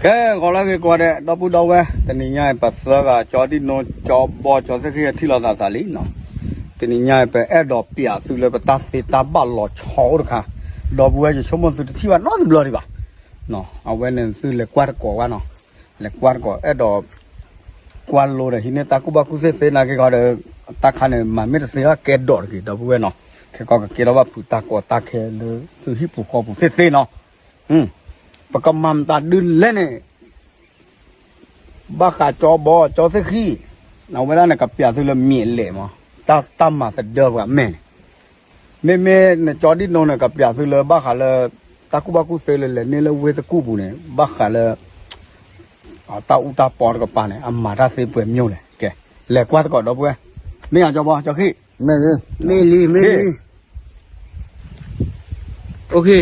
ကဲ ဂီၤလၢအဂ့ၤကိးဂၤဒဲး ဒီပုၢ်ဒီဝဲၢ်, တနံၤညါအံၤ ပသၢဂၤ ကၠီဒံၣ်နိ ကၠီဘီ ကၠီသ့ၣ်ဃံ ထံၣ်လိာ်သးသးလံနီၤ. တနံၤညါအံၤ ပအဲၣ်ဒိးပျးသုလၢပတၢ်သ့တၢ်ဘၣ်လီၤဆီအိၣ်တခါ, ဒီပုၢ်ဝဲၢ် ယဆိကမိၣ်သုတထံၣ်ဘၣ်နီတဘျီဒံးဘၣ်. အဝဲန့ၣ်သုလဲၤကွၢ်တကိးဝဲနီၤ, လဲၤကွၢ်တကိး အဲၣ်ဒိး ကွၢ်လိဒီး ဟံးန့ၢ်တၢ်ကူၣ်ဘၣ်ကူၣ်သ့သ့နာ်က့ခီဒီး တၢ်ခါန့ၣ် မၤမ့ၢ်တသ့ဘၣ်ကဲဒိးတဂ့ၤ ဒီပုၢ်ဝဲၢ်နီၤ, ခဲကီကကဲထီၣ်ဘၣ်ဖုးတၢ်ကီတၢ်ခဲလၢသုဟံၣ်ပူၤဃီပူၤသ့သ့နီၤ. ပကမၤမတၤဒုလဲၣ်န့ၣ် ဘၣ်ဃးကၠီဘီ ကၠီသ့ၣ်ဃံ, အဝဲဒၣ်န့ၣ် ကပျးသုလၢမ့ၢ်အလဲၣ်မး, တၢ်မၤသဒၢပှၤမဲာ်န့ၣ်, မ့မ့ၢ်နကၠီဒံၣ်နိန့ၣ် ကပျးသုလၢဘၣ်ဃးလၢ တၢ်ကူၣ်ဘၣ်ကူၣ်သ့လၢလဲၤန့ၢ်လၢဝ့ၢ်သကူၣ်ပူၤန့ၣ် ဘၣ်ဃးလၢ တၢ်အူတၢ်ပီတကပၤန့ၣ် အမၤတၢ်သ့ပှဲၤမညိၣ်လဲၣ်. ကဲ လဲၤကွၢ်သကိးဒီပုၢ်ဝဲၢ်, မ့ၢ်ယၤကၠီဘီ ကၠီဃံ, မ့ၢ်လံ မ့ၢ်လံ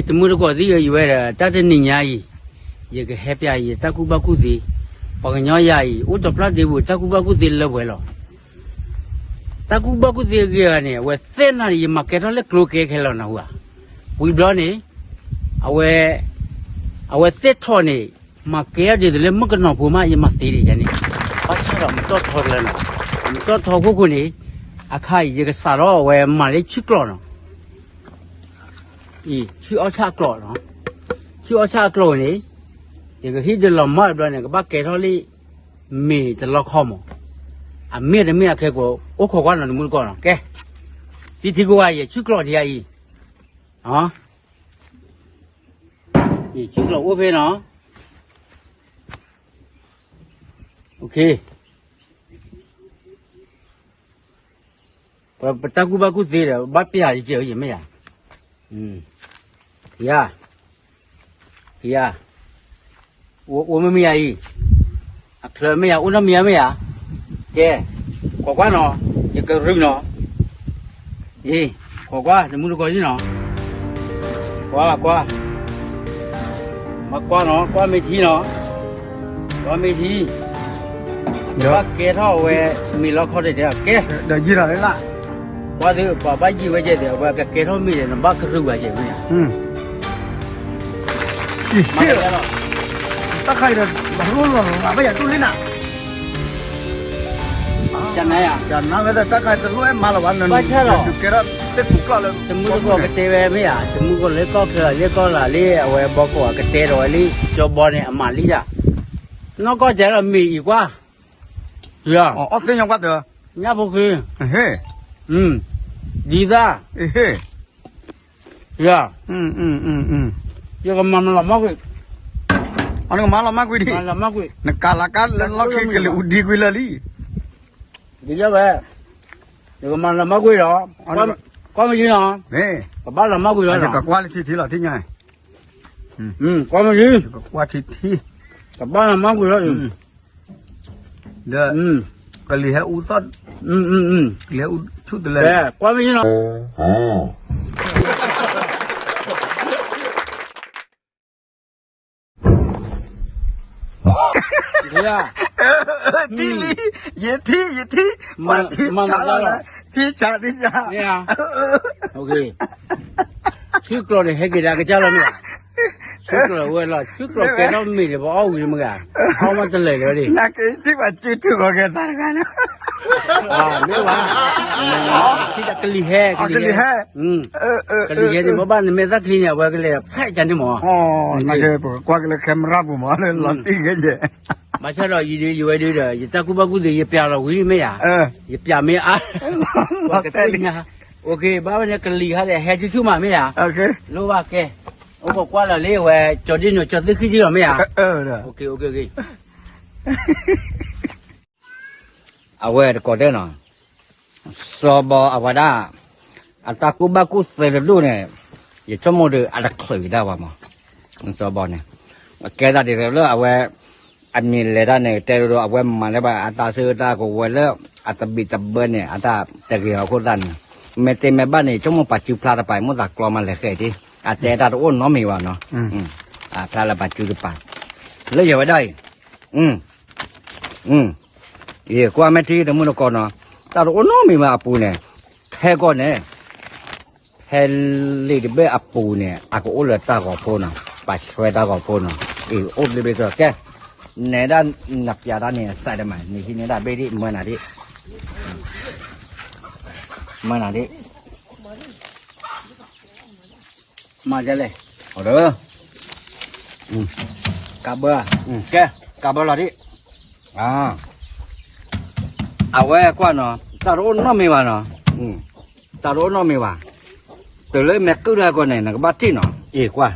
တမုၢ်တကိးသ့ၣ်ယဝဲဒီး တၢ်တနံၤညါအံၤ ယကဟဲပျးယတၢ်ကူၣ်ဘၣ်ကူၣ်သ့, ပှၤကညီယၤအံၤ အိၣ်တဖျၢၣ်ဒ့ပူၤ တၢ်ကူၣ်ဘၣ်ကူၣ်သ့လၢပှဲၤလီၤ. တၢ်ကူၣ်ဘၣ်ကူၣ်သ့အဂ့ၤဂၤန့ၣ် အဝဲသ့ၣ်နၤန့ၣ် ယမၤကဲထီၣ်လၢကျိၤကဲခဲလၢာ်နီၤဟူဧါ, ဝံၤဘျီန့ၣ် အဝဲ အဝဲသ့ၣ်ထီၣ်န့ၣ် မၤကဲထီၣ်ဒ်သိးလၢမုၣ်ကနီၤဖိမး ယမၤသ့ဒံးယၤန့ၣ်, ဘၣ်ဆၣ်ဒီးမတီၢ်ထီတလၢနီၤ, မတီၢ်ထီခိၣ်ခိၣ်န့ၣ် အခါအံၤ ယကစးထီၣ်အဝဲမၤလၢဆူကျိးနီၤ အံၤ ဆူအီၣ်ဆၣ်အကျိးနီၤ, ဆူအီၣ်ဆၣ်အကျိးန့ၣ် ယကဟံးဒုးလီၤမၢ်တဘျီန့ၣ် ကဘၣ်ကဲထီၣ်လံ မ့ၢ်တလီခီမး, အမ့ၢ်တမ့ၢ်အခဲကိး အိၣ်ခိးကွၢ်နီၤ တမုၢ်တကိးနီၤ, ကဲ တံထံကိးဂၤယဲ ဆူကျိးဒံးအံၤ, ဆူကျိးအိၣ်ဖဲနီၤ, ပတၢ်ကူၣ်ဘၣ်ကူၣ်သ့ဒီး ဘၣ်ပျးယကဲးဝဲယဲမ့ၢ်ယၤ, ယၤ, ယၤ, အိၣ်မ့ၢ်မ့ၢ်ယၤအံၤ, အချၢမ့ၢ်ယၤ အိၣ်နီတမံၤမ့ၢ်ယၤ, ကဲ, ခိးကွၢ်နီၤ, ယကရုၢ်နီၤ, အံၤ, ခိးကွၢ် တမုၢ်တကိးယံနီၤ, ကွၢ်ကွၢ်, မၤကွၢ်နီၤ ကွၢ်မ့ၢ်ထံနီၤ, ကွၢ်မ့ၢ်ထံ, ဘၣ်ကဲထီၣ်အဝဲ မ့ၢ်လီခီတဲာ်တဲာ် ကဲ, ဒီးယံၤထီၣ်လၢလၢ်, ကွၢ်သု ပှၤဘၣ်ယံၤဝဲကဲးတဲာ် အဝဲကကဲထီၣ်မ့ၢ်ဒီး နဘၣ်ကရုၢ်ဝဲကဲးဝဲ, မၤလီၤ, တၢ်ခါအံၤဒီး ဘၣ်လိၣ်လီၤလီၤဘၣ်ယၤတူၢ်လံနၤ ကနါယၤ, ကနါဝဲဒၣ်တၢ်ခါတလိၣ်အဲၣ်မၤလီၤဘၣ် ဘၣ်ဆၣ်ဒီး ဒုးကဲထီၣ်သ့ၣ်ပူၤကျီၢ်လၢ တမုၢ်တကိးကတဲဝဲမ့ၢ်ဧါ, တမုၢ်တကိးလၢကီၢ်ချၢ လၢကီၢ်လာ်လံ အဝဲဘီကီးကတဲဒီးဝဲလံ ကၠီဘီန့ၣ် အမၤလံဒၣ်, နီၢ်ကီၢ်တဲဒီးမ့ၢ်အံၤကွၢ်, အီၣ်သ့ၣ်ညါကွၢ်တၢၢ်, ညၣ်ဖိဃ့, ဒ်သၣ်, ယၤ, ယကမၤလီၤမၢ်ကွံာ်, နကမၤလီၤမၢ်ကွံာ်ဒံး, နကၤလၤကါလၢလီၢ်ခံကလဲၤအူဒံကွံာ်လၢာ်လံ, ဒ်ယဝဲ, ယကမၤလီၤမၢ်ကွံာ်ဒီး, ကွၢ်မ့ၢ်ယံနီၤ, ကဘၣ်လီၤမၢ်ကွံာ်လီၤ, ကကွၢ်လၢထံထံလီၤထံညါ, ကွၢ်မ့ၢ်ယံ, ကကွၢ်ထံထံ, ကဘၣ်လီၤမၢ်ကွံာ်လီၤ, ဒီး, ကလံၤဟဲအူသီၣ်, ကလံၤဟဲအူဆူၣ်တလဲ, ကွၢ်မ့ၢ်ယံနီၤ, ထံလံ, ယထံ ယထံ, မၤထံဆးလီၤ, ထံဆး ထံဆး, ဆူကျိးန့ၣ် ဟဲက့ၤဒၣ်ကစၢ်လီၤမ့ၢ်ဧါ, ဆူကျိးဝဲလီၤ ဆူကျိးကဲထီၣ်မ့ၢ်န့ၣ် ပအီၣ်ဝံၤမ့ၢ်ဧါ, အီၣ်မ့ၢ်တလဲၤလၢၤဒံး, နကထံၣ်ပှၤစုထူၣ်ဂီၤကဲသးတဂၤနီၤ, မ့ၢ်ဝဲ, ထံၣ်ကလံၤဟဲ, ကလံၤဟဲ, ကလံၤဟဲန့ၣ် ဘၣ်ဘၣ်နမဲာ်သၣ်ချံန့ၣ် အဝဲကလဲၤဖဲကန့ၣ်မး, နကပကွၢ်က့ၤလၢ camera ပူၤမး လီၤတံၢ်ဂ့ၤယဲၢ် ဘၣ်ဆၣ်ဒီးယံၤဒုး ယဝဲဒုးဒီး ယတၢ်ကူၣ်ဘၣ်ကူၣ်သ့ ယပျးလီၤဝံၤမ့ၢ်ဧါ, ယပျးမ့ၢ်အါ, ပှၤကသ့ၣ်ညါ, ဘၣ်ဝဲန့ၣ်ကလံၤဟဲဒီး ဟဲဆူၣ်ဆူၣ်မးမ့ၢ်ဧါ, လိၣ်ဘၣ်ကဲ, အိၣ်ခိးကွၢ်လီၤလံ အဝဲ ကၠီဒ့ၣ်နိာ် ကၠီသ့ၣ်ဃံဒံလီၤမ့ၢ်ဧါ, အဝဲတကိးတဲနီၤ စီၤဘီအဝဲဒၣ် အတၢ်ကူၣ်ဘၣ်ကူၣ်သ့တဒူၣ်န့ၣ် ယဆိကမိၣ်ဒီး အတချုးကဒါဝဲမး, စီၤဘီန့ၣ် ကဲသးဒ်သိးလၢအဝဲ အမံၤလဲၤတၢ်န့ၣ် တဲဒိဒီး အဝဲမၤလၢၤဘၣ်အတၢ်ဆၢကတီၢ်ကဝဲၤလၢ အတဘံၣ်တဘၢန့ၣ် အတၢ်တဂ့ၤအီၤအဃိသတးန့ၣ် မ့ၢ်တဲမ့ၢ်ဘၣ်န့ၣ် ယဆိကမိၣ်ပာ်စုဖျါတပၤ မိၣ်သးကျီမးလဲၤဃဲၤဒံး အတဲတၢ်တအိၣ်နီတမံၤဘၣ်နီၤ, အဖျါလၢပာ်စုတပၤ လၢယဝဲဒၣ်အံၤ ယကွၢ်မဲာ်ထံတမုၢ်တကိးနီၤ, တၢ်တအိၣ်နီတမံၤဘၣ်အပူၤန့ၣ်, ခဲကီၢ်န့ၣ်, ဖဲလံာ်တဘ့ၣ်အပူၤန့ၣ် အကအိၣ်လၢတၢ်ဂီၤဖိနီၤ, ပာ်ဆွဲတၢ်ဂီၤဖိနီၤ, အံၤအိၣ်ဘျ့ဘျ့ကဲ နဲဒၣ်နပျးတၢ်န့ၣ် စဲးတမး နဟံးန့ၢ်ဒၣ်ဘ့ၣ်ဒံး မၢနၤဒံး, မၢနၤဒံး, မၤဒ်လဲၣ်, ကးဘၢ, ကဲ, ကးဘၢလီၤဒံး, အဝဲကွၢ်နီၤ တၢ်တအိၣ်နီတမံၤဘၣ်နီၤ, တၢ်တအိၣ်နီတမံၤဘၣ်, တုၤလၢမဲာ်ကုၢ်တၢ်အဂီၢ်န့ၣ် နကဘၣ်ထံၣ်နီၤ, အ့ၣ်ကွၢ်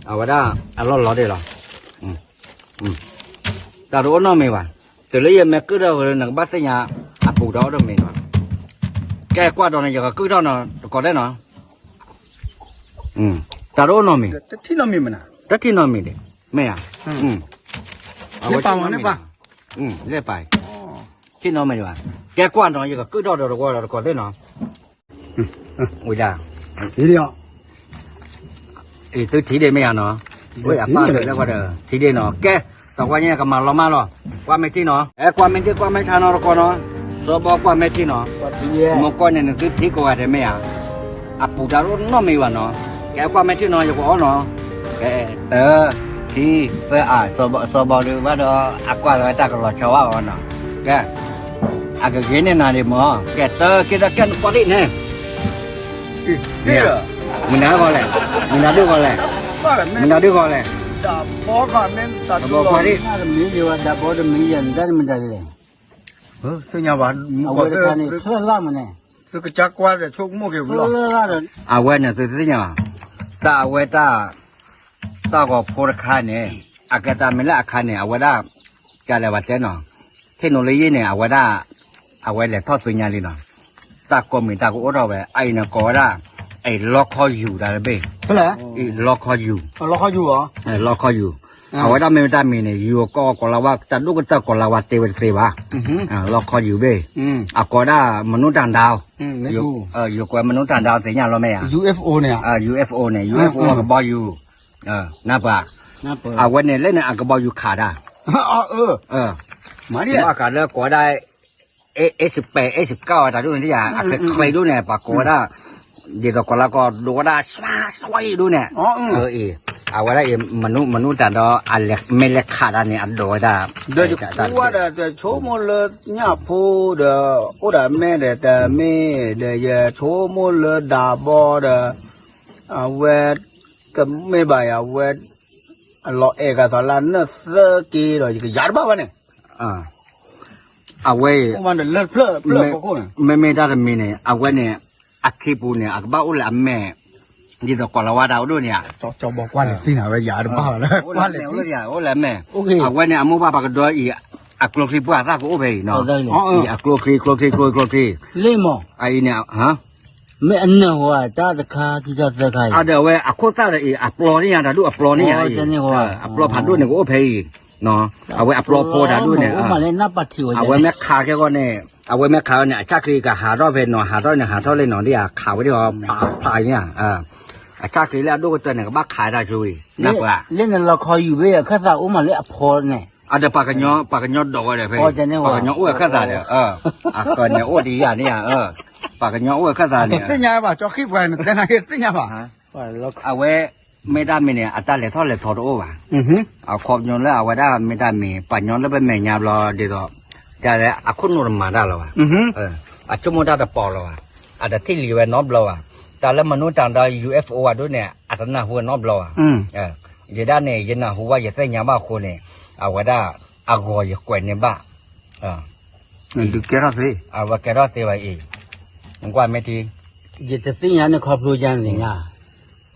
အဝဲဒၣ်အလီၢ်လီၤဒ့ၣ်လီၤ, တၢ်တအိၣ်နီတမံၤဘၣ်, တုၤလၢယမဲာ်ကုၢ်ထီၣ်ဝဲ နကဘၣ်သ့ၣ်ညါ အပူၤတၢ်အိၣ်တမံၤနီၤ, ကဲကွၢ်ဒီးန့ၣ် ယကကုၢ်ထီၣ်နီၤ တကိးသ့ၣ်နီၤ, တၢ်တအိၣ်နီတမံၤ, တထံၣ်နီတမံၤဒံး, မ့ၢ်ဧါ, လၢပာ်မ့ၢ်ပာ်, လၢပာ်, ထံၣ်နီတမံၤဘၣ်, ကဲကွၢ်နီၤ ယကကုၢ်ထီၣ်ဒီးတဝီဒီးတကိးသ့ၣ်နီၤ ဝံၤဒၣ်, အံၤသုထံၣ်ဒ့ၣ်မ့ၢ်ဧါနီၤ, ဝဲအပၢ်လၢကွၢ်ဒီး ထံၣ်ဒ့ၣ်နီၤ ကဲ, တဝီညါကမၤလီၤမၢ်လီၤ, ကွၢ်မ့ၢ်ထံၣ်နီၤ, အဲကွၢ်မ့ၢ်ထံၣ်ကွၢ်မ့ၢ်ထံၣ်နီၤတကိးနီၤ, စီၤဘီကွၢ်မ့ၢ်ထံၣ်နီၤ, မ့ၢ်ကွၢ်န့ၣ် နသုထံၣ်ကိးဂၤဒဲးမ့ၢ်ဧါ, အပူၤတၢ်တအိၣ်နီတမံၤဘၣ်နီၤ, ကဲကွၢ်မ့ၢ်ထံၣ်နီၤ ယကအီၣ်နီၤ, ကဲ, တၢ, ထံ, သၢအ, စီၤဘီဒုးဘၣ်ဒီး အကွၢ်လီၤဝဲတၢ်ကလီၤဆီဘၣ်အီၤနီၤ, ကဲ အကဂ့ၤန့ၢ်နၤဒံးမၢ်, ကဲတၢ်က့တၢ်ကဲနကွၢ်ဒံးန့ၣ်, မနုၤဂီၤလဲၣ်, မနုၤဒုဂီၤလဲၣ်, မနုၤဒုဂီၤလဲၣ်, တဘီကွၢ်ဒံး, တမံၤယဝဲဒၣ်ဘီတမံၤယဲၢ် နတၢ်တမံၤတၢ်လဲၣ်, သ့ၣ်ညါဘၣ်, မူကီၢ်သၢ, သုကစၢ်ကွၢ်ဒီးဆိကမိၣ်က့ၤဝံၤလီၤ, အဝဲန့ၣ်သုသ့ၣ်ညါဘၣ်, တၢ်အဝဲတၢ် တၢ်ဂီၤဖိတခါန့ၣ်, အကဲတၢ်မ့ၢ်လၢအခါန့ၣ် အဝဲဒၣ်, ကလဲၤဘၣ်တဲနီၤ, ထံၣ်နီၤလၢယ့ၢ်န့ၣ် အဝဲဒၣ်, အဝဲလဲၤထီၣ်သ့ၣ်ညါလံနီၤ, တၢ်ကိးမံၤတၢ်ကအိၣ်ထီၣ်ဝဲ အအံၤန့ၣ်ကိးဝဲဒၣ်, အလီခီယူၤတၢ်တဘ့ၣ်, အလီခီယူၤ, လီခီယူၤ, အဝဲဒၣ်မ့ၢ်တၢ်မံၤန့ၣ် ယူၤကီၢ်ကီၤလၤဝါ တၢ်ဒိၣ်ကတၢၢ်ကီၤလၤဝါတဲဝဲတသ့ဘၣ်, လီခီယူၤဘ့ၣ်, အကိးဒၣ်မနုၤတၢ်ဒၢ်, ယိၤကွဲးမနုၤတၢ်ဒၢ်သ့ၣ်ညါလီၤမ့ၢ်ဧါ, UFO န့ၣ်, UFO န့ၣ် UFO အကဘီယူၤ, နၢ်ပၢၢ်, အဝဲန့ၣ်လၢန့ၣ် အကဘီယူၤခးတၢ်, ဘၣ်ဃးလၢကိးဒၣ်, အဲးစပဲး အဲးစကၢ်ဝဲတၢ်ဒိၣ်န့ၣ် အချ့ချ့ဒိၣ်န့ၣ် ပှၤကိးဝဲဒၣ်, ဒ်သိးကိးလၢကိးဒိဝဲဒၣ် စွါစွါအံၤဒိၣ်န့ၣ်, အဝဲဒၣ်အံၤ မနုၤတၢ်ဒီး မ့ၢ်လဲၤခးတၢ်န့ၣ် အဒိးဝဲဒၣ်, ဒီးယကွၢ်ဒီး တဆိကမိၣ်လၢညၣ်ဖိဒီး အိၣ်ဒီးမဲာ်ဒီးတမ့ၢ်ဒီး ယဆိကမိၣ်လၢဒၢဘီဒီး, အဝဲ, တမ့ၢ်ဘၣ်ယၤ အဝဲ, အလီၤအဲၣ်ဂၤသးလၢနၢ်သၢက့ဒီး ယကယၤတဘၣ်ဘၣ်န့ၣ်, အဝဲအံၤ, မ့မ့ၢ်တၢ်တမံၤန့ၣ် အဝဲန့ၣ်, အခံပူၤန့ၣ် အကဘၣ်အိၣ်လၢအမဲာ်, ဒ်သိးကိးလီၤဝါတၢ်အိၣ်ဒိၣ်န့ၣ်ဧါ, အိၣ်လၢအမဲာ်, အဝဲန့ၣ် အမိၢ်ပၢ်ပှၤကဒိအံၤ, အကျိချံပှၢ်အသၣ်ကအိၣ်ဖဲအံၤနီၤ, အကျိချံ ကျိချံ ကျိချံ ကျိချံ, အအံၤန့ၣ်, မ့ၢ်အနၢၤဝဲ တၢ်တခါခံခါသၢခါအံၤ, အဒီးအဝဲအခိၣ်သၣ်ဒီးအံၤ အပျီန့ၢ်ယၤတၢ်ဒိၣ်အပျီန့ၢ်ယၤအံၤ, အပျီဖးဒိၣ်န့ၣ်ကအိၣ်ဖဲအံၤ, အဝဲအပျီဖိတၢ်ဒိၣ်န့ၣ်, အဝဲမ့ၢ်ခးခဲဂီၢ်န့ၣ်, အဝဲမ့ၢ်ခးဂီၢ်န့ၣ် အဆၣ်ချံကဟးထီၣ်ဖဲနီၤ ဟးထီၣ်န့ၣ် ဟးထီၣ်လၢနီၤ ဒ်အခးဝဲဒ်အီၤ ဖျါဖျါန့ၣ်, အဆၣ်ချံလၢအဒိၣ်ကတၢၢ်န့ၣ် ကဘၣ်ခးတၢ်ဆိအံၤ, နၢ်ပၢၢ်, လၢနလီခီယူၤဘ့ၣ် အခၢၣ်သးအိၣ်မးလၢအဖီန့ၣ်, အဒီးပှၤကညီ, ပှၤကညီဒိးဝဲဒီးဖဲ, ပှၤကညီအိၣ်အခၢၣ်သးဒီး, အဃၢၤန့ၣ်အိၣ်ဒံးယၤန့ၣ်ဧါ, ပှၤကညီအိၣ်အခၢၣ်သးန့ၣ်, သ့ၣ်ညါဘၣ် ကၠီဃံပှၤန့ၣ် တဲနၤက့ၤသ့ၣ်ညါဘၣ်, အဝဲ, မ့ၢ်တၢ်မံၤန့ၣ် အတၢ်လဲၤထီၣ်လဲၤထီတအိၣ်ဘၣ်, အခီပညီလၢအဝဲဒၣ်မ့ၢ်တၢ်မံၤ ပှၤကညီလၢပမဲာ်ညါဘျီဒ်သိး, တၢ်လၢအခိၣ်နူာ်တမၤတၢ်လီၤဘၣ်, အဆိကမိၣ်တၢ်တပီၤလီၤဘၣ်, အတထံၣ်လံဝဲနီတဘျီဘၣ်, တၢ်လၢမနုၤတၢ်ဒီး UFO အဒိၣ်န့ၣ် အတနၢ်ဟူဝဲနီတဘျီဘၣ်, ယဒၣ်န့ၣ် ယနၢ်ဟူဝဲယသ့ၣ်ညါဘၣ်အဃိန့ၣ်, အဝဲဒၣ်, အဂီၤယကွဲးန့ၢ်ဘၣ် ဒုးကဲထီၣ်သ့, အဝဲကဲထီၣ်သ့ဝဲအံၤ, ကွၢ်မ့ၢ်ထံ, ယတသ့ၣ်ညါန့ၣ်ခီဖျိယါန့ၣ်ညါ,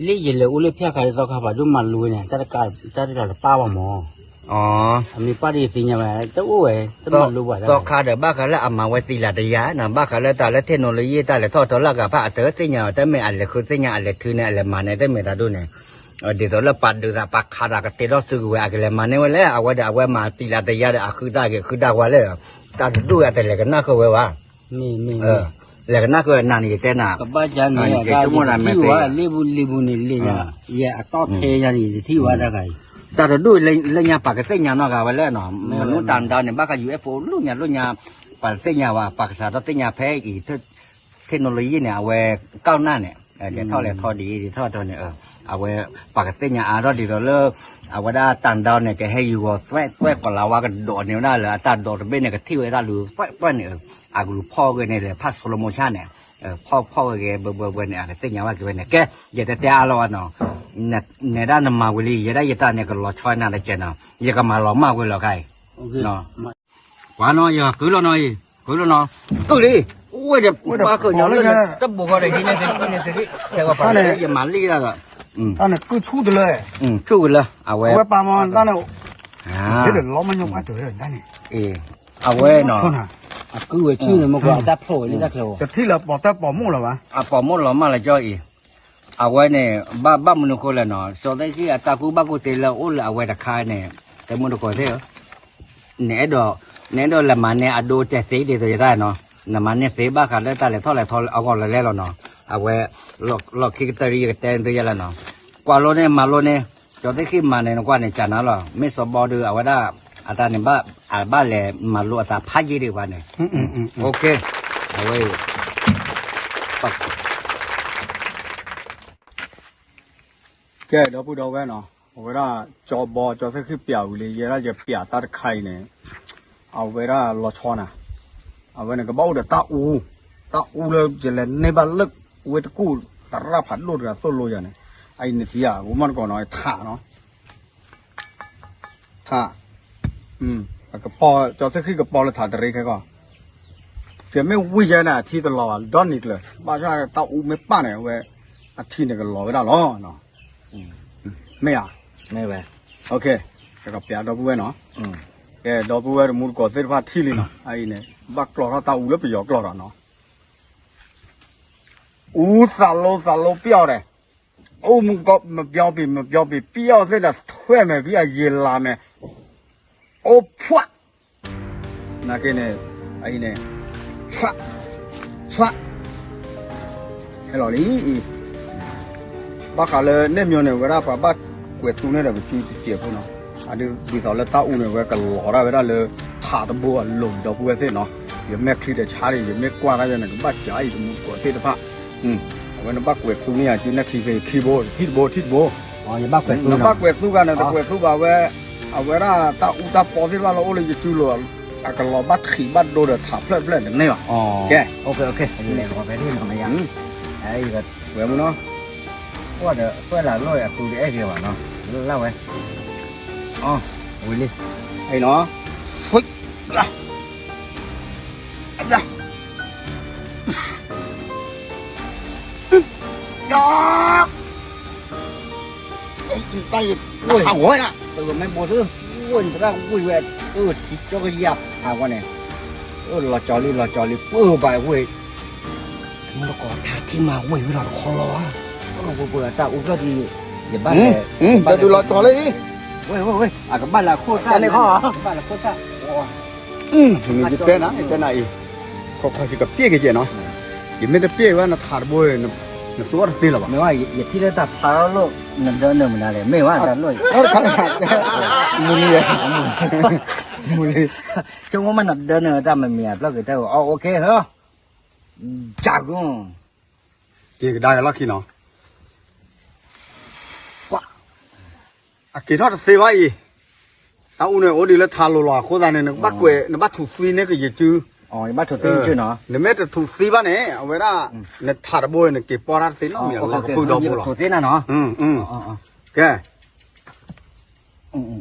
လၢယလဲၤအိၣ်လၢဖၠၣ်ခါလၢသီခါပှၤဒိၣ်မၤလိဝဲန့ၣ် တၢ်တကးတပၣ်ဘၣ်မၢ်, အမ့ၢ်ပၣ်ဒီးယသ့ၣ်ညါဝဲ တအိၣ်ဝဲ တမၤလိဘၣ်, သီခါဒီးဘၣ်ဃးလၢအမၤဝဲသံလၢတယါနီၤ ဘၣ်ဃးလၢတၢ်လၢ technology တၢ်လဲၤထီၣ်ထီလၢအဂၤဖၣ်အတသ့ၣ်ညါအီၤ တမ့ၢ်အလဲၤဃုသ့ၣ်ညါအလဲၤထုးန့ၣ် အလဲၤမၤန့ၣ် တမ့ၢ်တၢ်ဒိၣ်န့ၣ် ဒ်သိးလၢပှၤဒုးသးပှၤခးတၢ်ကတဲထီၣ်စုကဝဲၤ အကလဲၤမၤန့ၢ်ဝဲလဲၣ် အဝဲဒီးအဝဲမၤသံလၢတယါဒီး အဃုတၢ်ဂ့ၤဃုတၢ်ဝါလၢ တၢ်တဒူၣ်အတလဲၤကနၣ်ဃုာ်ဝဲဘၣ်, လဲၤကနၣ်ဃုာ်နၤန့ၣ် ယတဲနၤ, ယဆိကမိၣ်ဒၣ်မဲာ်သ့, လ့ပူၤလ့ပူၤန့ၣ်လ့ၣ်ညါ, ယအတီၢ်ထဲယါန့ၣ် ယတထံၣ်ဝဲတၢ်ဂၤအံၤ, တၢ်တဒူၣ်လၢညါပှၤကသ့ၣ်ညါနီတဂၤဝဲလဲၣ်နီၤ မနုၤတၢ်ဒၢန့ၣ် ဘၣ်ဃး UFO လိၣ်ညါလိၣ်ညါ, ပှၤတသ့ၣ်ညါဘၣ် ပှၤကစးထီၣ်သ့ၣ်ညါဖဲအံၤ technology န့ၣ် အဝဲ ကၢ်နၢ်န့ၣ် ကဲထီၣ်လဲၤထီၣ်ဒ်အံၤဒ်ထီၣ်ထီၣ်န့ၣ် အဝဲ ပှၤကသ့ၣ်ညါအါထီၣ်ဒ်သိးလၢ အဝဲဒၣ်တၢ်ဒၢန့ၣ် ကဟဲယူၤဂီၤသွဲၣ်သွဲၣ်ကီးလၢဝါကဒီးန့ၣ်ဝဲဒၣ်လၢအတၢ်ဒိးတဘ့ၣ်န့ၣ် ကထံၣ်ဝဲတၢ်လူၤသွဲၣ်သွဲၣ်န့ၣ် အကလူၤဖီၣ်ဂ့ၤန့ၣ်ဒီး ဖး slow motion န့ၣ် ဖီၣ်ဖီၣ်ဂ့ၤဂ့ၤဘၢဘၢဘၢန့ၣ် အကသ့ၣ်ညါဘၣ်က့ၤဝဲန့ၣ် ကဲ ယတဲတဲအါလီၤဝဲနီၤ နဲဒၣ်နမၤဝံၤလံ ယဲဒၣ်ယတၢ်န့ၣ် ကလီၤဆီနၤတကဲနီၤ ယကမၤလီၤမၢ်ဝံၤလီၤခါအံၤ ပှၤနီၤ ယကုၢ်လီၤနီၤအံၤ ကုၢ်လီၤနီၤ ကုၢ်လံ အိၣ်ဝဲဒီးပှၤကညီလၢ တဘိဃီဒီး ဟံးန့ၢ်သ့ဟံးန့ၢ်သ့ ဆဲးဝဲပှၤလၢယမၤလံဒၣ်ဒီး တၢ်န့ၣ်ကုၢ်ဆူၣ်တလၢ ဆူၣ်ကလၢ အဝဲ အဝဲပာ်မီတၢ်န့ၣ် ဟ့ၣ်ဒီးလီၤမညီပှၤတၢၢ်တၢ်န့ၣ် အဝဲနီၤ အကုၢ်ဝဲဆူၣ်န့ၣ် မ့ၢ်ကွၢ်အတၢ်ဖျိးဝဲလံတၢ်ချၢဝဲ တထံၣ်လၢပီၤတၢ်ပီၤမိၣ်လီၤဘၣ် အပီၤမိၣ်လီၤမၢ်လၢကၠီအံၤ အဝဲန့ၣ် ဘၣ်ဘၣ်မနုၤဃိလဲၣ်နီၤ စီၤသ့ၣ်ဃံၣ်အတၢ်ကူၣ်ဘၣ်ကူၣ်သ့လၢအိၣ်လၢအဝဲတခါန့ၣ် တမုၢ်တကိးသ့ၣ်ဧၢ နအဲၣ်ဒိး နအဲၣ်ဒိးလဲၤမၤန့ၢ်အဒိတဲသ့ဒ်သိးယတၢ်နီၤ နမၤန့ၢ်သ့ဘၣ်ဃးလၢတၢ်လဲၤထီၣ်လဲၤထီအဂီၢ်လၢလဲၣ်လီၤနီၤ အဝဲ လီၢ်ခံကတၢၢ်ဒ်ယကတဲသုယဲလီၤနီၤ ကွၢ်လိန့ၢ်မၤလိန့ၢ် စီၤသ့ၣ်ဃံၣ်မၤန့ၣ်နကွၢ်န့ၣ် ကၢ်နၤလီၤ မ့ၢ်စီၤဘီဒုး အဝဲဒၣ် အတၢ်န့ၣ်ဘၣ် အဘၣ်လဲၤမၤလိအသးဖးယံာ်ဒံးဘၣ်န့ၣ် အဝဲ ကဲ ဒီပုၢ်ဒီဝဲၢ်နီၤ အဝဲဒၣ် ကၠီဘီ ကၠီသ့ၣ်ဃံၣ်ပျးဝံၤလံ ယဲဒၣ်ယပျးတၢ်တခါအံၤန့ၣ် အဝဲဒၣ်လီၤဆီနၤ အဝဲန့ၣ်ကဘၣ်အိၣ်ဒီးတၢ်အူ တၢ်အူလၢယလဲၤန့ၢ်ဘၣ်လၢ ဝ့ၢ်တကူၣ် သရၣ်ဖးဒိၣ်တဂၤသိၣ်လိယၤန့ၣ် အအံၤန့ၣ်ထံဧါ ဝံၤမီၢ်တကိးနီၤ ထးနီၤ ထး ကပီၤ ကၠီသ့ၣ်ဃံၣ်ကပီၤလၢထးတရံးခဲကီး ကမ့ၢ်ဝံၤယဲန့ၣ် အထံတလီၤဘၣ် ဒီနံၤကျၢၤ ဘၣ်ဆၣ်တၢ်အူမ့ၢ်ပၣ်န့ၣ် အဝဲ အထံန့ၣ်ကလီၤဝဲဒၣ်လီၤ မ့ၢ်ဧါ ကကပျးဒီပုၢ်ဝဲၢ်နီၤ ကဲဒီပုၢ်ဝဲၢ်တမူတကိးသ့ၣ်တဖၣ်ထံၣ်လံနီၤ အအံၤန့ၣ် ဘၣ်ကျီထီၣ်တၢ်အူလၢပယီၤကျီၢ်ဒီးနီၤ အူသးလိသးလိပျီၢ်ဒီး အိၣ်မူကီၢ်မပျီပံၤ မပျီပံၤ ပျီၢ်သ့ၣ်ဒီးထွဲမဲာ်ဖံအယံာ်လၤမဲာ် အိၣ်ဖှၣ် နာ်က့န့ၣ် အအံၤန့ၣ် ဖျၣ် ဖျၣ် ဟဲလီၤလံအံၤ ဘၣ်ဃးလၢန့ၣ်မ့ၢ်န့ၣ် ဝဲဒၣ်ပှၤဘၣ်ကွဲးသူန့ၢ်ဒီးပစုစဲးဖိနီၤ အဒုးဒ်သိးလၢတၢ်အူန့ၣ် ဝဲကလီၤဒၣ်ဝဲဒၣ်လၢ ထးတဘိအလိၤဒီပုၢ်ဝဲၢ်သ့ၣ်နီၤ ယမဲာ်ချံတဆါလံ ယမ့ၢ်ကွၢ်တၢ်ယဲန့ၣ် ကဘၣ်ကးအံၤတမူတကိးသ့ၣ်တဖၣ် အဝဲနဘၣ်ကွဲးသူန့ၢ်ယၤစုနဲၣ်ချံဖဲခံဘိ ထံၣ်တဘိ ထံၣ်တဘိ နဘၣ်ကွဲးသူဂၤန့ၣ် တကွဲးသူဘၣ်ဝဲ အဝဲဒၣ်တၢ်အူတၢ်ပီသ့ၣ်တဖၣ်လၢအိၣ်လၢယစုလိၤ အကလီၤဘၣ်ထံးဘၣ်ဒိဒီးထးဖျၢၣ်ဖျၢၣ်တန့ၢ်ဘၣ် ကဲ ဝဲမူနီၤ ကွၢ်ဒီးကွဲးလၢအလိၣ်အဃုတအဲၣ်က့ၤဘၣ်နီၤ လၢဝဲ အီ ဝံၤလံ အံၤနီၤ အယၤ ယၤ တၢ်ယတၢ်ဟးဂီၤဝဲဒၣ် တဂၤမ့ၢ်ဘိသု ဝဲၢ်နတရၣ်ဝံၤဝဲ အၢ ထံကၠီကယၤဖးဝဲန့ၣ် အၢ လီၤကၠီလံ လီၤကၠီလံ ပၢဘၣ်ဝဲ မ့ၢ်တကိးထးထံမၤဝံၤဝဲဒီးတခီလီၤဧါ ပၢပၢပၢ တၢ်အူဖျၢၣ်ဒ် ယဘၣ်လဲၤ ဘၣ်ဒုးလီၤကၠီလံ ဝဲ ဝဲ ဝဲ အကဘၣ်လၢအခိၣ်သၣ်န့ၣ် ကဘၣ်လၢခိၣ်သၣ် မ့ၢ်ယတဲနၤ ယတဲနၤအံၤ ခီခီယကပျဲက့ၤကဲနီၤ ယမ့ၢ်တပျဲဝဲနထးတဘိ နသူအီၤတသ့လၢၤဘၣ် မ့ၢ်ဝဲ ယထံၣ်လၢတၢ်ဖးထီၣ်လိၣ် နဒၢနၢၤမနုၤလဲၣ် မ့ၢ်ဝဲတၢ်လိၣ် မူလံ မူလံ ဆိကမိၣ်မး နဒၢနၢၤတၢ်မမံၤအဘျီက့ၤတၢ်အီၣ် OK ဟၢ ကၠၤဂုံ က့ၤကဒါက့ၤလီၢ်ခံနီၤ အက့ၤထီၣ်တသ့ဘၣ်အံၤ တၢ်အူန့ၣ် အိၣ်ဒံးလၢထးလိၤလီၤအဃိသတးန့ၣ် နကဘၣ်ကွဲး နဘၣ်ထူးသံန့ၢ်ကယဲၢ်စု နမ့ၢ်တထူးသံဘၣ်န့ၣ် အဝဲဒၣ် နထးတဘိ နက့ၤပီၢ်တၢ်တသ့နီတမံၤ လီၤကဖုဒီဘိလီၤ ကဲ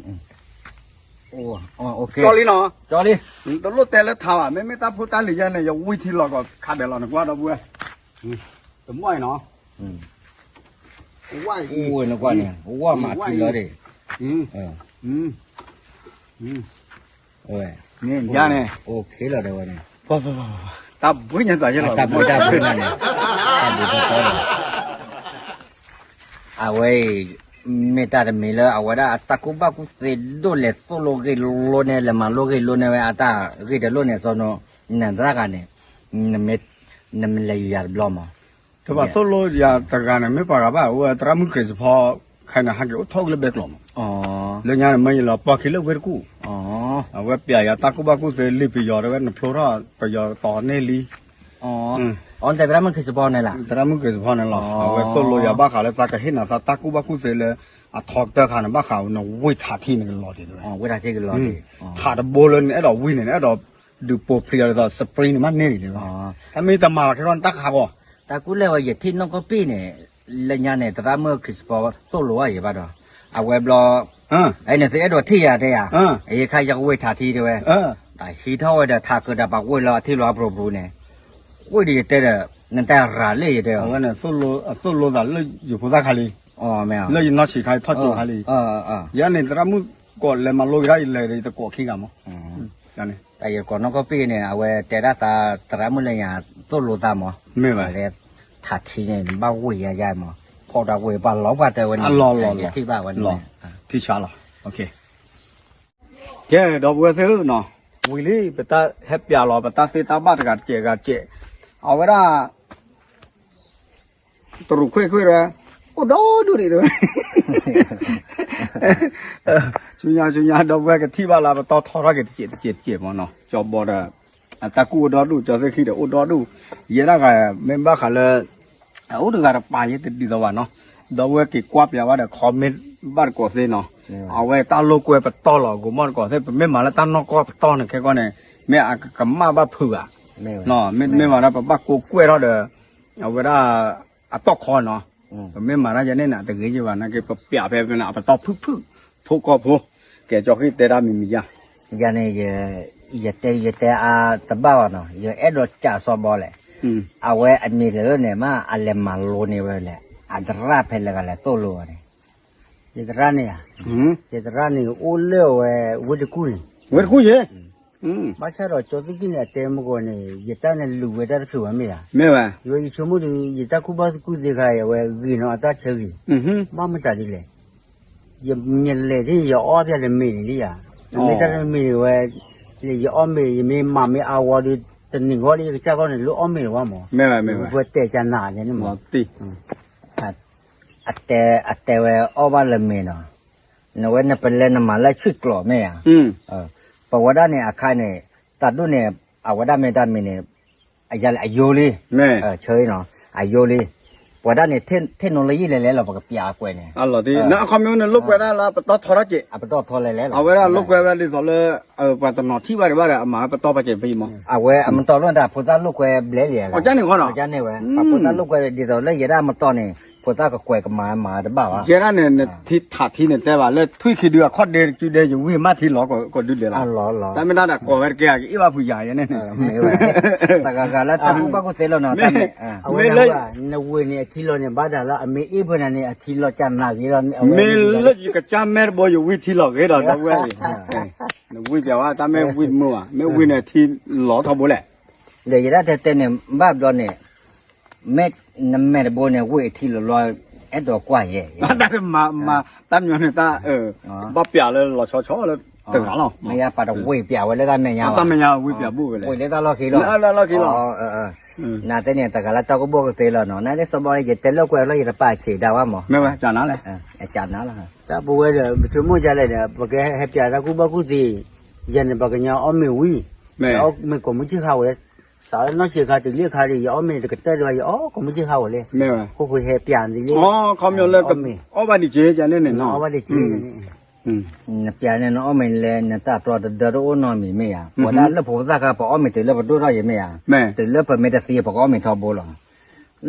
ကၠီလံနီၤ တလိၣ်တဲလၢထးဘၣ် မ့မ့ၢ်တၢ်ဖိတၢ်လံၤယဲန့ၣ် ယဝံထံလီၤကီးခးဒဲးလီၤ နကွၢ်ဒီပုၢ်ဝဲၢ် တမီၢ်အံၤနီၤ ဝါအံၤ နကွၢ်န့ၣ် ဝါမၤထံလီၤဒံး ဝဲ န့ၣ် ယါန့ၣ် OK လီၤဒီးဝဲန့ၣ် တၢ်ဘှံးညါသးယဲလီၤ တၢ်ဘှံးတၢ်ဘှံးန့ၣ် တၢ်ဘှံးတၢ်တီလီၤ အဝဲအံၤ မ့ၢ်တၢ်တမံၤလၢအဝဲဒၣ်အတၢ်ကူၣ်ဘၣ်ကူၣ်သ့ဒိၣ်လဲၤသိၣ်လိဂ့ၢ်လိန့ၣ် လဲၤမၤလိဂ့ၢ်လိန့ၣ်ဝဲ အတၢ်ဂ့ၢ်တလိၣ်န့ၣ်စီၤနိ နသရၣ်ဂၤန့ၣ် နမ့ၢ်လဲၤယၤတဘျီမး တဘၣ်သိၣ်လိယၤတဂၤန့ၣ် မ့ၢ်ပှၤဂၤဘၣ် အဝဲသရၣ်မုၣ်ခရံာ်စဖီ ခဲအံၤန့ၣ် ဟးက့ၤအိၣ်ထီၣ်က့ၤလၢဘဲကျိးမး လၢညါန့ၣ် မ့ၢ်ယလီၤပှီၢ်ခံလၢဝ့ၢ်တကူၣ် အဝဲပျးယၤတၢ်ကူၣ်ဘၣ်ကူၣ်သ့လံာ်ပယီၤတဲဝဲ နဖျိထီၣ်ပယီၤတီၤန့ၢ်လံ အတဲသရၣ်မုၣ်ခရံစပီန့ၣ်လီၤ, သရၣ်မုၣ်ခရံစပီန့ၣ်လီၤ, အဝဲသိၣ်လိယၤဘၣ်ဃးလၢသးကဟ့ၣ်နၤသးတၢ်ကူၣ်ဘၣ်ကူၣ်သ့လၢ အထီကတၢၢ်ခါန့ၣ် ဘၣ်ဃးဝဲနဝ့ၢ်ထးထံန့ၣ်ကလီၤဒံးဝဲ, ဝ့ၢ်ထးထံကလီၤဒံး, ထးတဘိလၢနအဲၣ်ဒိးဝံၤန့ၣ် နအဲၣ်ဒိးဒုးပိာ်ဖျံးအီၤဒ်သိး spring န့ၣ် မ့ၢ်န့ၢ်ဒံးဝဲ, တမ့ၢ်တမၤလီၤခဲကီၢ်န့ၣ်တၢ်ခါဘီ, တၢ်ကူၣ်လဲၢ်ဝဲယထံၣ်နီၢ်ကီၢ်ပံၣ်န့ၣ်, လၢညါန့ၣ် သရၣ်မုၣ်ခရံစပီသိၣ်လိဘၣ်ယၤဘၣ်ဒီး, အဝဲဘျီ အဲန့ၣ်သုအဲၣ်ဒိးထံၣ်ယၤတဲယၤ, ယခါယကဝ့ၢ်ထးထံတဲဝဲ, ဒီးဟံးထီၣ်ဝဲဒီးထးကၢၤဒီးပှၤဝ့ၢ်လၢအထံၣ်လီၤအပျိပျိန့ၣ်, ဃုာ်ဒီးယတဲဒီး, နတၢ်ရၤလၢယတဲ, အဝဲန့ၣ် သိၣ်လိသးလၢယဖိသၣ်ခါလံ, လၢယနီၢ်ဆံးခါယထီၣ်ကၠိခါလံ, ယဲန့ၣ် သရၣ်မုၣ်ကိးလဲၤမၤလိကဒါယလဲၤဒီး ယတကိးခံဂၤမး, တၢ်ယကိးနီၢ်ကီၢ်ပံၣ်န့ၣ် အဝဲတဲဒၣ်သးသရၣ်မုၣ်လၢညါ သိၣ်လိသးမး, မ့ၢ်ဝဲ, ထးထံန့ၣ် နဘၣ်ဝ့ၢ်ယၤယါမး, ဖီၣ်တၢ်ဝ့ၢ်ပှၤလီၤပှၤတဲဝဲန့ၣ်, ထံၣ်ဘၣ်ဝဲန့ၣ်, ထံၣ်ဆါလီၤ, ကဲ ဒီပုၢ်ဝဲၢ်သ့ၣ်ဧၢနီၤ, ဝံၤလံ ပတၢ်ဟဲပျးလီၤ ပတၢ်သ့တၢ်ဘၣ်တဂၤတကဲးဂၤတကဲး, အဝဲဒၣ် တရူးခွဲးခွဲးဝဲ, အိၣ်ဒီဒူၣ်ဒံးတဲဝဲ, ဆူညါဆူညါ ဒီပုၢ်ဝဲၢ်ကထံၣ်ဘၣ်လၢ ပတီၢ်ထီထီၣ်က့ၤတကဲးတကဲးတကဲးမးနီၤ, ကၠီဘီဒီး အတၢ်ကူၣ်အိၣ်ဒီဒူၣ် ကၠီသ့ၣ်ခံဒီးအိၣ်ဒီဒူၣ်, ယဲဒၣ်ဂၤ မ့ၢ်ဘၣ်ဃးလၢ အအိၣ်တဂၤတပာ်ယဲတဒ်သိးဘၣ်နီၤ, ဒီပုၢ်ဝဲၢ်က့ၤကွၢ်ပျးဘၣ်ဒီး comment ဘၣ်တကိးသ့နီၤ, အဝဲတၢ်လိာ်ကွဲပတီၢ်လီၤ ကိးမီၣ်တကိးသ့ၣ် ပမ့ၢ်မၤလၢတၢ်နီၢ်ကီၢ်ပတီၢ်န့ၣ် ခဲကီၢ်န့ၣ် မ့ၢ်အကမၣ်ဘၣ်ဖုးဧါ, မ့တမ့ၢ်ဘၣ်ဒီး ပဘၣ်ကိးကွဲၢ်ထီၣ်ဒီး အဝဲဒၣ် အတီၢ်ခီနီၤ, ပမ့ၢ်မၤတၢ်ယဲန့ၣ်န့ၣ် တဂ့ၤယဘၣ် နာ်က့ ပပျးဖဲဖဲန့ၣ် အပတီၢ်ဖုၣ်ဖုၣ် ဖိကီၢ်ဖိ, ကဲ ကၠီဃံတဲတၢ်မံၤမံၤယါ ယၤန့ၣ် ယတဲ ယတဲအါတဘၣ်ဘၣ်နီၤ, ယအဲၣ်ဒိးကးစီဘီလဲၣ်, အဝဲအမံၤတလၢန့ၣ် မ့ၢ်အလဲၤမၤလိန့ၢ်ဝဲလဲၣ်, အသရၣ်ဖဲလဲၣ်ဂၤလဲၤသိၣ်လိဝဲန့ၣ်, ယသရၣ်န့ၣ်ဧါ, ယသရၣ်န့ၣ်အိၣ်လၢဝဲ ဝ့ၢ်တကူၣ်န့ၣ်, ဝ့ၢ်တကူၣ်ယဲ ဘၣ်ဆၣ်ဒီးကၠီသ့ၣ်ခံန့ၣ် အတဲမ့ၢ်ကီးန့ၣ် ယတၢ်န့ၣ်လူၤဝဲတၢ်တချုးဘၣ်မ့ၢ်ဧါ, မ့ၢ်ဝဲ, ယဆိကမိၣ်ဒီး ယတၢ်ကူၣ်ဘၣ်ကူၣ်သ့ခါအံၤ အဝဲဂ့ၤနီၤအတၢ်ဆၢဂ့ၤ, ဘၣ်မတၤဒ်လဲၣ်, ယလဲၤဒ်ယအီၣ်ဖဲတမ့ၢ်န့ၣ်လံဧါ, မ့ၢ်တၢ်တမ့ၢ်န့ၣ်ဝဲ, ယအီၣ်မ့ၤ ယမ့ၢ်မၤမ့ၢ်အါဝီဒီး တနံၤဂီၢ်လၢယကစၢ်ဂီၢ်န့ၣ် လၢအီၣ်မ့ၤလၢၤဘၣ်မး, ပှၤတဲကနၤန့ၣ်မး အတဲဝဲအီၣ်ဘၣ်လၢမ့ၤနီၤ, နဝဲနပလဲနမၤလၢဆံၣ်ကျိးမ့ၢ်ဧါ, ပဝဲဒၣ်န့ၣ်အခါန့ၣ်, တၢ်ဒိၣ်န့ၣ်, အဝဲဒၣ်မ့ၢ်တၢ်မံၤန့ၣ်, အယၤလၢအယိလံ, ဆၢအံၤနီၤ, အယိလံ, ပဝဲဒၣ်န့ၣ် technology လဲၤလဲၤလီၤ ပကပျးအကွဲးန့ၣ်, အလီၤတံၢ် နအခီပညီန့ၣ် လိာ်ကွဲဒၣ်လၢပတီၢ်ထီထီၣ်က့ၤ, အပတီၢ်ထီလဲၤလဲၤလီၤ, အဝဲဒၣ်လိာ်ကွဲဝဲဒ်သိးလၢ ပှၤတနီၤထံၣ်ဘၣ်ဒံးဘၣ်ဒီး အမၤဝဲပတီၢ်ပာ်စဲးဖဲအံၤမး, အဝဲအမတီၢ်လိာ်န့ၣ် ဖိသၣ်လိာ်ကွဲဘျဲလံ, အကန့ၣ်ဃီနီၤ, အကန့ၣ်ဝဲ, ပှၤဖိသၣ်လိာ်ကွဲဒ်သိးလၢယဲဒၣ်မတီၢ်န့ၣ် ဖိသၣ်ကကွဲးကမၤမၤတဘၣ်ဘၣ်, ယဲဒၣ်န့ၣ် နထံထးထံန့ၣ်တဲဘၣ်လၢထွံၣ်ခံဒုအခီၣ်ဒဲကဒဲ ယဝံၢ်မးထံလီၤကဒုဒဲးလီၤ, တၢ်မ့ၢ်တၢ်ဒၣ်ကိးဝဲတကဲ ကအ့ၣ်ဘၣ်ဖုးယၤယဲန့ၣ်, တဂၤဂၤလၢတၢ်ကူၣ်ဘၣ်ကူၣ်သ့လီၤနီၤ, မ့ၢ်လၢ နဝ့ၢ်န့ၣ်အထံလီၤန့ၣ် ဘၣ်ဒၣ်လၢအမ့ၢ်အ့ၣ်ဖဲန့ၣ်န့ၣ် အထံလီၤကနၤဂ့ၤလီၤ, မ့ၢ်လၢယကစၢ်မဲတဘိ ယဝံၢ်ထံလီၤဂ့ၤဒီး ဒီပုၢ်ဝဲၢ်အံၤ, နဝံၢ်ပျးဝဲ တၢ်မ့ၢ်ဝံၢ်တမုာ်ဘၣ်, မ့ၢ်ဝံၢ်န့ၣ်အထံလီၤထီဘိလဲၣ်, ဒီးယဲဒၣ်တဲတဲန့ၣ် ဘၣ်ဘျီန့ၣ်, မ့ၢ်နမဲာ်တဘိန့ၣ် ဝ့ၢ်အထံလီၤလီၤ, အဲၣ်ဒိးကွၢ်ယဲ, တၢ်မၤ တၢ်မညီန့ၣ်တၢ်, ဘၣ်ပျးလၢလီၤဆီဆီလၢတဂၤလီၤ, မ့ၢ်ယါပာ်တဝ့ၢ်ပျးဝဲလၢတၢ်မဲာ်ညါ, တၢ်မဲာ်ညါဝ့ၢ်ပျးဘူၣ်ဝဲလဲၣ်, ဝ့ၢ်လၢတၢ်လီၢ်ခံလီၤ, လၢလီၢ်ခံလီၤ, နသ့ၣ်န့ၣ် တဂၤလၢတၢ်ကူၣ်ဘၣ်ကူၣ်သ့လီၤနီၤ, နသ့ၣ်စီဘီ ယတဲလိာ်ကွဲလီၤ ယတပာ်ဆံးဒၣ်ဝဲမး, မ့ၢ်ဝဲ, ကနၤလဲၣ်, ကနၤလီၤ, တၢ်ပဝဲဒီး ပဆိကမိၣ်ဒ်လဲၣ်ဒီး ပကဟဲပျးတၢ်ကူၣ်ဘၣ်ကူၣ်သ့, ယၤန့ၣ် ပှၤကညီအီၣ်မ့ၤဝံၤ, အီၣ်မ့ၤကိးမုၢ်ဆ့ၣ်ခါဝဲ, စးလၢနီၢ်ဆံးခါတုၤလၢအခါဒီး ယအီၣ်မ့ၤတကတၢၢ်ဒံးဘၣ် ယအီၣ်ကိးမုၢ်ဆ့ၣ်ခါဝဲလဲၣ်, မ့ၢ်ဝဲ, ခိၣ်ဃုဟဲပျးန့ၣ်လံ, ခီပညီလၢ အီၣ်ဘၣ်ဒံးက့ၤ ယၤန့ၣ်န့ၣ်နီၤ, အီၣ်ဘၣ်ဒံးက့ၤ နပျးန့ၣ် နအီၣ်မ့ၤလဲၣ် နတၢ်တြီတဒၢတအိၣ်နီတမံၤမ့ၢ်ဧါ, ပဝဲဒၣ်လၢဖိသၣ်ခါ ပအီၣ်မ့ၤတုၤလၢပဒိၣ်ထီၣ်ယဲမ့ၢ်ဧါ, တုၤလၢပမ့ၢ်တသံ ပကအီၣ်မ့ၤထီဘိလီၤ,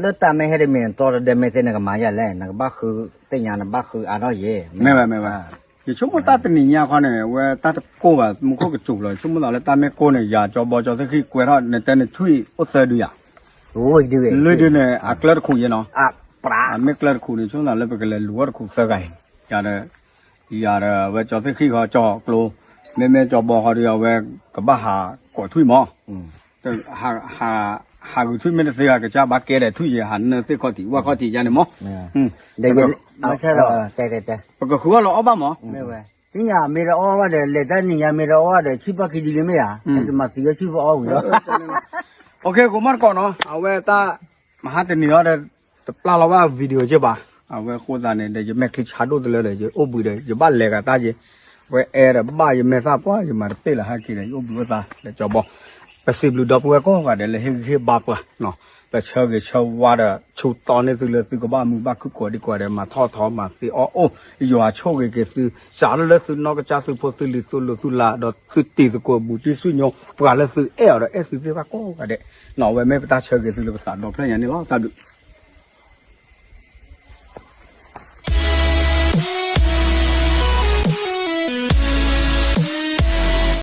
လၢတၢ်မ့ၢ်ဟဲတမ့ၢ် နတြီတဒၢမ့ၢ်သ့ နကမၤယၤလဲၣ် နကဘၣ်ဃုသ့ၣ်ညါ နဘၣ်ဃုအါထီၣ်ယဲ, မ့ၢ်ဝဲ, မ့ၢ်ဝဲ, ယဆိကမိၣ်တၢ်တနံၤညါခီန့ၣ် အဝဲတၢ်တကိၢ်ဘၣ် မူခိၣ်ကစူၤလီၤ ဆိကမိၣ်သးလၢတၢ်မ့ၢ်ကိၢ်န့ၣ် ယၤကၠီဘီကၠီသ့ၣ်ဃံကွဲထီၣ် နတဲနထွံၣ်အိၣ်သၢဒုယၤ, လွံၢ်ဒုန့ၣ် အကျၢၢ်တခူးယဲနီၤ, မ့ၢ်ကျၢၢ်တခူးန့ၣ် ဆိကမိၣ်သးလၢပကလဲၤလူၤအီၣ်တခူးသၢဂၤအံၤ, ယၤဒီး ယၤဒီးအဝဲကၠီသ့ၣ်ဃံဃီကၠီကျိ, မ့မ့ၢ်ကၠီဘီဃီဒီး အဝဲကဘၣ်ဟးကိးထွံၣ်မး, ဟးဂုာ်ထွံၣ်မ့ၢ်တသ့ဂၤ ကစၢ်ဘၣ်ကဲဒီးထွံၣ်ယဲ ဟးနၢသ့ၣ်ခီၣ်ထံး ဝၣ်ခီၣ်ထံးယါန့ၣ်မး, ပကဃုအီၣ်လီၤအီၣ်ဘၣ်မး, သ့ၣ်ညါမ့ၢ်တအီၣ်ဘၣ်ဒီး လဲၤတၢ်နံၤညါမ့ၢ်တအီၣ်ဘၣ်ဒီး ဆံၣ်ပှၢ်ခံဒုလံမ့ၢ်ဧါ, ကမၤသံအီၣ်ဆံၣ်ပှၢ်အီၣ်ဝံၤလီၤ, ကိးမးတကိးနီၤ အဝဲတၢ် မဟါတနံၤအံၤဒီး တပျၢ်လီၤဘၣ် video က့ဘၣ်, အဝဲဃိသးန့ၣ်ဒီး ယမဲာ်ချံဆါဒိၣ်တလၢဒီး ယအိၣ်ဘှံးဒီး ယဘၣ်လဲၤဂၤတၢ်က့, အဝဲအဲၣ်ဒီးဘၣ်ယမဲာ်သၣ်ပှၢ် ယမၤတပ့ၢ်လၢဟဲက့ၤဒီး ယအိၣ်ဘှံးအိၣ်သါဒီးကၠီဘီ, ပစံးဘျုးဒီပုၢ်ဝဲၢ်ကိးဂၤဒဲးလၢဟ့ၣ်ဂံၢ်ဟ့ၣ်ဘါပှၤနီၤ, ပဆၢဂ့ၤဆၢဝါဒီး ဆိတီန့ၢ်သုလၢသုကဘၣ်မုာ်ဘၣ်ခုၣ်ကိးဒံကိးဂၤဒဲး မၤထီၣ်ထီမၤသ့အီၣ်အိၣ်, ယွၤဆိၣ်ဂ့ၤက့ၤသု, စးထီၣ်လၢသုနီၢ်ကစၢ် သုဖိသုလံၤ သုလိၤသုလး ဒီးသုတံၤသကိး ဘူးတံၢ်ဆူၣ်ညိ ပှၤလၢသုအဲၣ်အီၤဒီးအဲၣ်သုသ့ၣ်တဖၣ်ကိးဂၤဒဲး, နီၢ်ဝဲမ့ၢ်ပတၢ်ဆၢဂ့ၤသုလၢပသးဒီဖျၢၣ်ညါန့ၣ်လီၤ. တၢ်ဘျုး